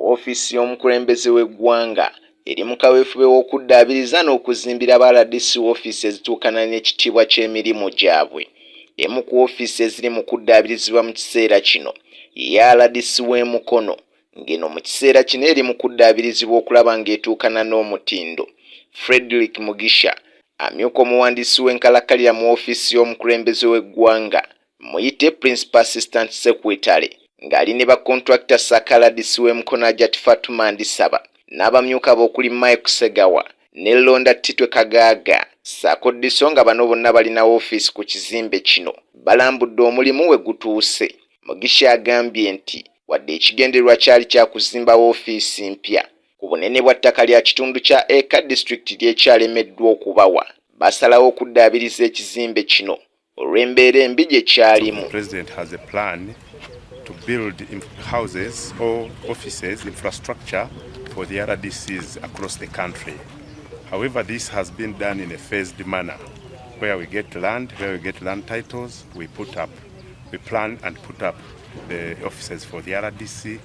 Woofiisi y'omukulembeze w'eggwanga eri mu kaweefube w'okuddaabiriza n'okuzimbira ba RDC woofiisi ezituukana n'ekitiibwa ky'emirimu gyabwe. Emu ku woofiisi eziri mu kuddaabirizibwa mu kiseera kino ye RDC w'e Mukono, ng'eno mu kiseera kino eri mu kuddaabirizibwa okulaba ng'etuukana n'omutindo. Fredrick Mugisha, amyuka omuwandiisi w'enkalakkalira mu woofiisi y'omukulembeze w'eggwanga, muyite Principal Assistant Secretary, ng'ali ne bakontulakita ssaako RDC w'e Mukono Hajati Fatuma Ndisaba n'abamyuka be okuli Mike Segawa ne Londa Titwe Kagaaga ssaako DISO, nga bano bonna balina woofiisi ku kizimbe kino, balambudde omulimu we gutuuse. Mugisha agambye nti wadde ekigendererwa kyali kya kuzimba woofiisi mpya, ku bunene bwa ttaka lya kitundu kya eka disitulikiti lyekyalemeddwa okubawa, basalawo okuddaabiriza ekizimbe kino olw'embeera embi gye kyalimu. The president has a plan to build houses or offices, infrastructure for the RDCs across the country. However, this has been done in a phased manner, where we get land, where we get land titles, we put up, we plan and put up the offices for the RDC,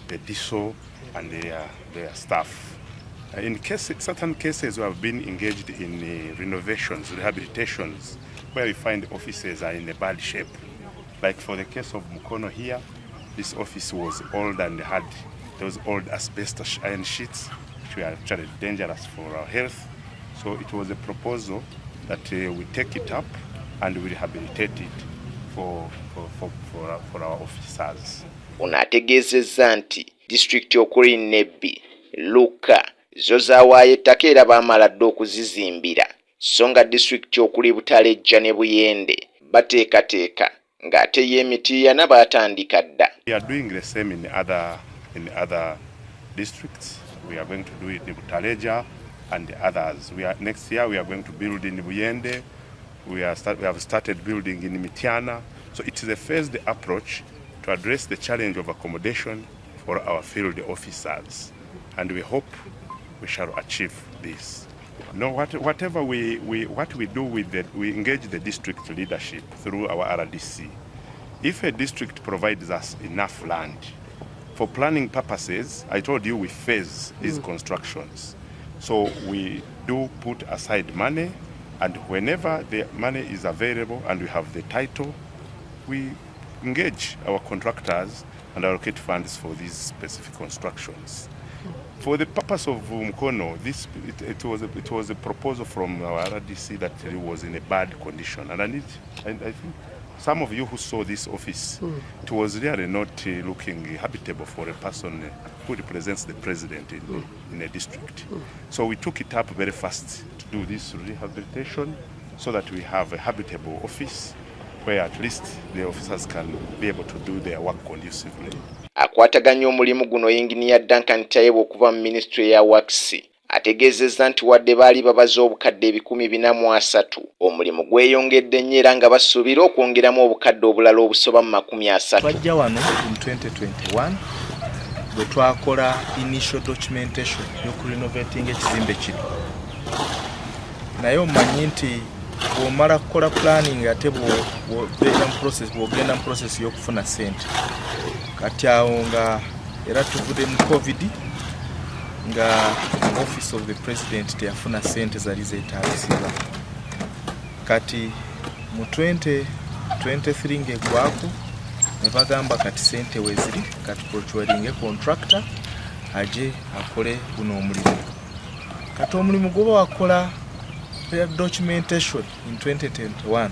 the DISO, and their staff. In certain cases, we have been engaged in renovations, rehabilitations, where we find offices are in a bad shape. Like for the case of Mukono here, this office was old and had those old asbestos iron sheets, which were actually dangerous for our health. So it was a proposal that we take it up and we rehabilitate it for our officers. Ono ategeezezza nti disitulikiti okuli Nebbi, Luuka zo zaawaayo ettaka era baamala dda okuzizimbira, so nga disitulikiti okuli Butalejja ne Buyende bateekateeka, ng'ate ye Mityana baatandika dda. We are doing the same in other districts. We are going to do it in Butaleja and the others. Next year we are going to build in Buyende. We have started building in Mityana. So it is a phased approach to address the challenge of accommodation for our field officers. And we hope we shall achieve this. No, whatever we, what we do with the, we engage the district leadership through our RDC. If a district provides us enough land, for planning purposes, I told you we phase these constructions. So we do put aside money, and whenever the money is available and we have the title, we engage our contractors and allocate funds for these specific constructions. For the purpose of Mukono, it was a proposal from our RDC that it was in a bad condition, and I think some of you who saw this office, it was really not looking habitable for a person who represents the president in a district. So we took it up very fast to do this rehabilitation so that we have a habitable office where at least the officers can be able to do their work conducively. Akwataganya omulimu guno, yinginiya Duncan Tayebwa okuva mu minisitule ya Works, ategeezezza nti wadde baali babaze obukadde 430, omulimu gweyongedde nnyo era nga basuubira okwongeramu obukadde obulala obusoba mu 30. Twajja wano in 2021 bwe twakola initial documentation y'okurenovating ekizimbe kino, naye omanyi nti bw'omala kukola planning, ate bw'obeera mu process, bw'ogenda mu process y'okufuna ssente. Kati awo nga era tuvudde mu COVID, nga Office of the President teyafuna ssente zali zeetaagisibwa. Kati mu 2023 ng'eggwako, ne bagamba kati sente weziri, kati procuringe contractor aje akole guno omulimu. Kati omulimu guba wakola documentation in 2021,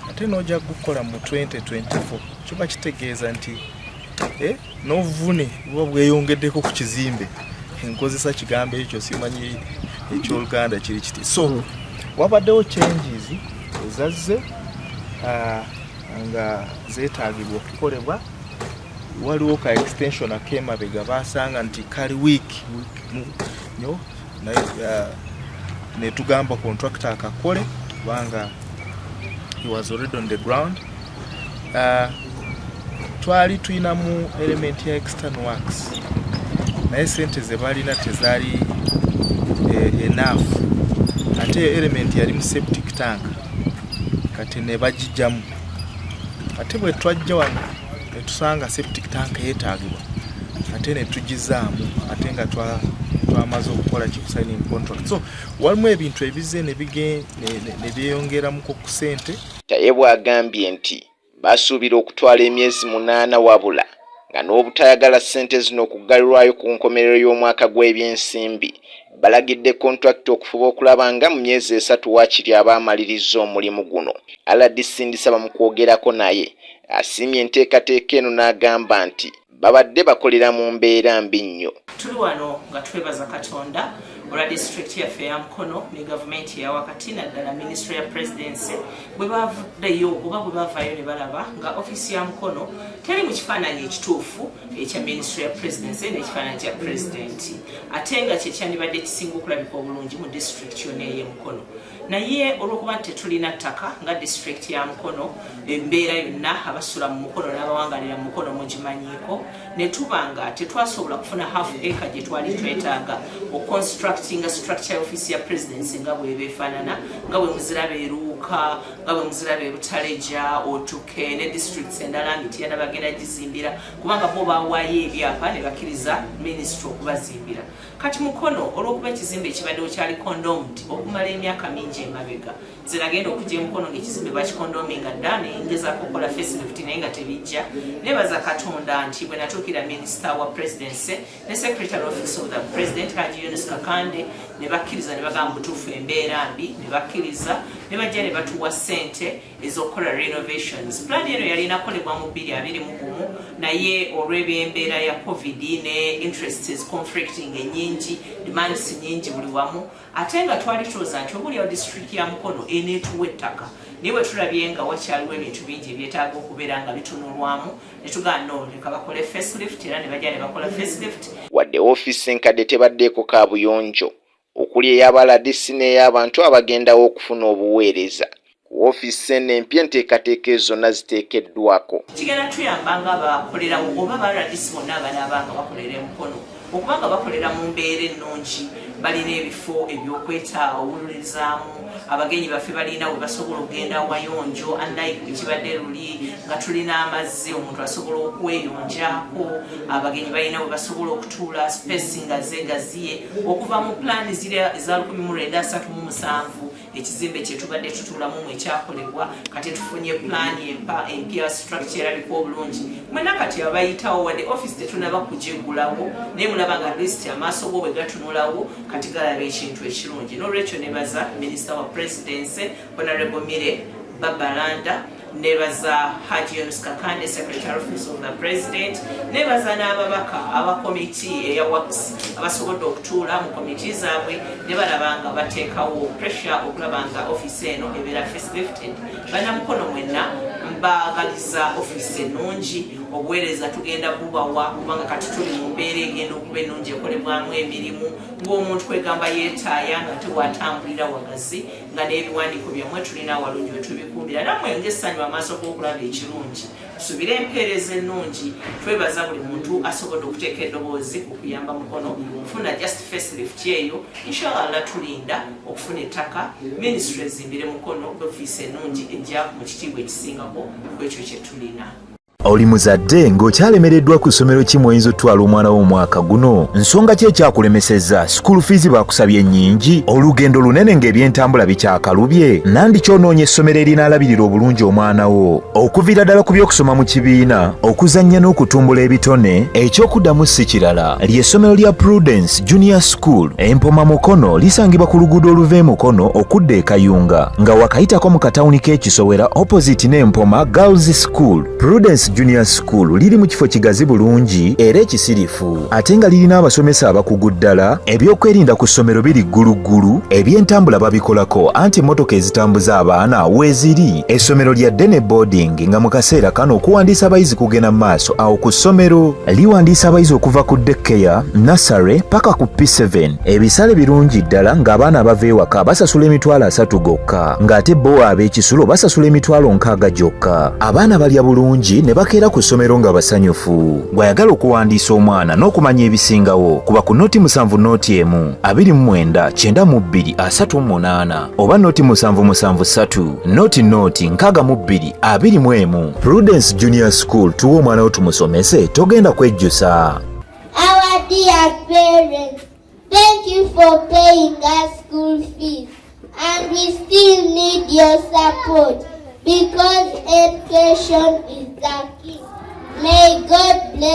ate n'ojja gukola mu 2024, kiba kitegeeza nti n'obuvune buba bweyongeddeko ku kizimbe. Nkozesa kigambo ekyo, simanyi ekyoluganda kiri kiti. So wabaddewo changes ezazze nga zeetaagibwa okukolebwa. Waliwo ka extension ak'emabega basanga nti kali weak nyo, naye netugamba contractor akakole kubanga he was already on the ground. Twali tulinamu element ya external works, naye sente ze balina tezaali enough. Ate element yali mu septic tank, kati ne bagijjamu. Ate bwe twajja wano ne tusanga septic tank yeetaagibwa. Ate Ate ne tugizaamu, ate nga twamaze okukola ki, signing contract. So walimu ebintu ebizze ne byeyongeramuko ku ssente. Tayebwa agambye nti basuubira okutwala emyezi 8, wabula nga n'obutayagala ssente zino okuggalirwayo ku nkomerero y'omwaka gw'ebyensimbi, balagidde kontrakita okufuba okulaba nga mu myezi 3 waakiri aba amaliriza omulimu guno. RDC Ndisaba mu kwogerako naye asiimye enteekateeka eno n'agamba nti babadde bakolera mu mbeera mbi nnyo. Tuli wano nga twebaza Katonda olwa disitulikiti yaffe eya Mukono ne gavumenti eya wakati, naddala Ministry ya Presidency, bwe bavuddeyo oba bwe bavaayo ne balaba nga ofiisi ya Mukono teri mu kifaananyi ekituufu ekya Ministry ya Presidency n'ekifaananyi kya Pulezidenti, ate nga kyekyandibadde ekisinga okulabika obulungi mu disitulikiti yonna ey'eMukono. Naye olwokuba nti tetulina ttaka nga disitulikiti ya Mukono, embeera yonna abasula mu Mukono n'abawangalira mu Mukono mugimanyiiko, ne tuba nga tetwasobola kufuna half acre gye twali twetaaga oconstructinga structure office ya presidency nga bweba efaanana, nga bwe muziraba eruuka, nga bwe muziraba ebutaleja, otuke ne districts endala, Mityana bagenda gizimbira, kubanga bo bawaayo ebyapa ne bakkiriza ministry okubazimbira. Kati Mukono, olwokuba ekizimbe ekibaddewo kyali condemned okumala emyaka mingi emabega, nze nagenda okujja eMukono ngaekizimbe bakikondominga dda, nengezaako okukola facelift naye nga tebijja. Nebaza Katonda nti bwe natuukira Minisita wa Presidency ne Secretary Office of the President, Haji Yunus Kakande, ne bakkiriza ne bagamba butuufu embeera mbi, ne bakkiriza ne bajja ne batuwa ssente ez'okukola renovations. Plan eno yalina kukolebwa mu 2021, naye olw'ebyembeera ya COVID ne interests conflicting ennyingi, demands nyingi buli wamu, ate nga twali tulowooza nti oba disitulikiti ya Mukono eneetuwa ettaka, naye bwe tulabye nga wakyaliwo ebintu bingi ebyetaaga okubeera nga bitunulwamu, ne tugamba no, leka bakole facelift, era ne bajja ne bakola facelift. Wadde ofiisi enkadde tebaddeeko kaabuyonjo okuli ey'aba RDC n'ey'abantu abagendawo okufuna obuweereza, ku woofiisi eno empya enteekateeka ezo zonna ziteekeddwako. Kigenda tuyamba nga abakolerawo oba ba RDC bonna abanaaba nga bakolera eMukono okuba nga bakolera mu mbeera ennungi, balina ebifo ebyokwetaawulurizaamu, abagenyi baffe balina we basobola okugenda awayonjo, unlike ekibadde luli nga tulina amazzi omuntu asobola okweyonjaako. Abagenyi balina we basobola okutuula, space nga zeegaziye okuva mu pulaani ziri eza 1937, ekizimbe kyetubadde tutuulamu mu ekyakolebwa. Kati tufunye pulaani empya, structure erabika obulungi. Mwena kati abayitawo, wadde office tetunaba kugiggulawo, naye mulaba nga atleast amaaso go bwe gatunulawo kati galaba ekintu ekirungi. N'olwekyo nebaza Minisita wa Presidency, Honorable Milly Babalanda, nebaza Haji Yunus Kakande, Secretary Office of the President, nebaza n'ababaka aba komiti eya works abasobodde okutuula mu komiti zaabwe ne balaba nga bateekawo pressure okulaba nga office eno ebeera facelifted. Bannamukono mwenna, mbaagaliza office ennungi. Obuweereza tugenda bubawa, kubanga kati tuli mu mbeera egenda okuba ennungi ekolebwamu emirimu, ng'omuntu kwegamba yeetaaya nga tewatambulira wagazi, nga n'ebiwandiiko byammwe tulina awalungi we tubikuumira. Nammwe ng'essanyu amaaso g'okulaba ekirungi, tusubire empeereza ennungi. Twebaza buli muntu asobodde okuteeka eddoboozi ku kuyamba Mukono okufuna just facelift eyo. Inshallah, tulinda okufuna ettaka, ministry ezimbire Mukono ofiisi ennungi ejja mu kitiibwa ekisingako ku ekyo kye tulina. Oli muzadde ng'okyalemereddwa ku ssomero ki mw'oyinza otwala omwana wo omwaka guno? Nsonga ki ekyakulemesezza? School fees baakusabye nnyingi, olugendo lunene ng'ebyentambula bikyakalubye? Nandi kyonoonya essomero erinaalabirira obulungi omwana wo, okuviira ddala ku by'okusoma mu kibiina, okuzannya n'okutumbula ebitone? Ekyokuddamu si kirala, ly'essomero lya Prudence Junior School Empoma Mukono. Lisangibwa ku luguudo oluva e Mukono okudda e Kayunga, nga wakayitako mu katawuni k'Ekisowera, opposite n'Empoma Girls School. Prudence Junior School liri mu kifo kigazi bulungi era ekisirifu, ate nga lirina abasomesa abakugu ddala. Ebyokwerinda ku ssomero biri gguluggulu, ebyentambula babikolako, anti emmotoka ezitambuza abaana weeziri. Essomero lya day ne boarding, nga mu kaseera kano okuwandiisa abayizi kugenda mu maaso awo ku ssomero. Liwandiisa abayizi okuva ku daycare, nursery paka ku P7. Ebisale birungi ddala, ng'abaana abava ewaka basasula 300,000 gokka, ng'ate bo ab'ekisulo basasula 60,000 gyokka. Abaana balya bulungi ne bakeera ku ssomero nga basanyufu. Bw'ayagala okuwandiisa omwana n'okumanya ebisingawo, kuba ku 070 01 29 92 38 oba 077 3 00 62 21. Prudence Junior School, tuwe omwana wo tumusomese, togenda kwejjusa. Our dear parents, thank you for paying us school fees. And we still need your support because education is the key. May God bless.